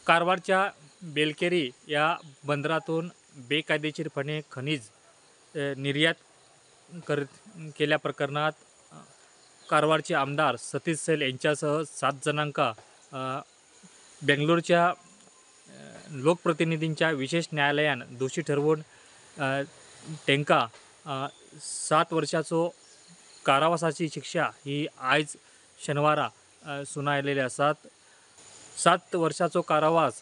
कारवारच्या बेलकेरी या बंदरातून बेकायदेशीरपणे खनिज निर्यात केल्या प्रकरणात कारवारचे आमदार सतीश सैल यांच्यासह 7 जणांका बेंगलोरच्या लोकप्रतिनिधींच्या विशेष न्यायालयान दोषी ठरवून तांकां 7 वर्षाचो कारावासाची शिक्षा ही आयज शनिवारा सुनायलेली आसात। 7 वर्षाचो कारावास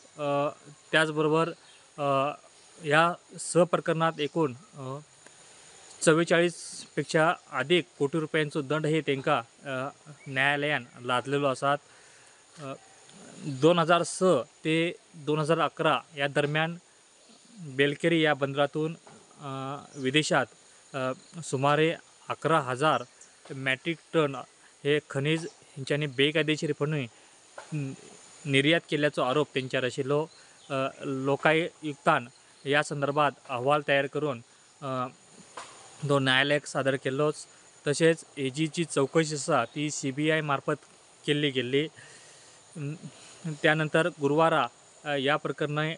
त्याचबरोबर ह्या 6 प्रकरणात एकूण 44 पेक्षा अधिक कोटी रुपयांचो दंड हे तांकां न्यायालयान लादलेलो आसात। 2006 ते 2011 या दरम्यान बेलकेरी या बंदरातून विदेशात सुमारे 11,000 मॅट्रिक टन हे खनिज हेंच्यांनी बेकायदेशीरपणे निर्यात केल्याचो आरोप तेंच्यार आशिल्लो। लोकायुक्तान ह्या संदर्भात अहवाल तयार करून तो न्यायालयाक सादर केल्लोच। तशेंच हेजी जी चवकशी आसा ती CBI मार्फत केल्ली गेल्ली। त्यानंतर गुरुवारा ह्या प्रकरणी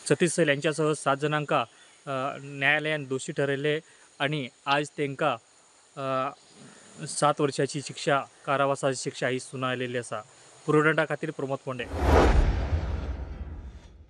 सतीश सैल यांच्यासह 7 जणांका न्यायालयान दोषी ठरयले आणि आज तांकां 7 वर्षाची शिक्षा कारावासाची शिक्षा ही सुनायलेली आसा। पुरवठा खातीर प्रमोद पोंडे।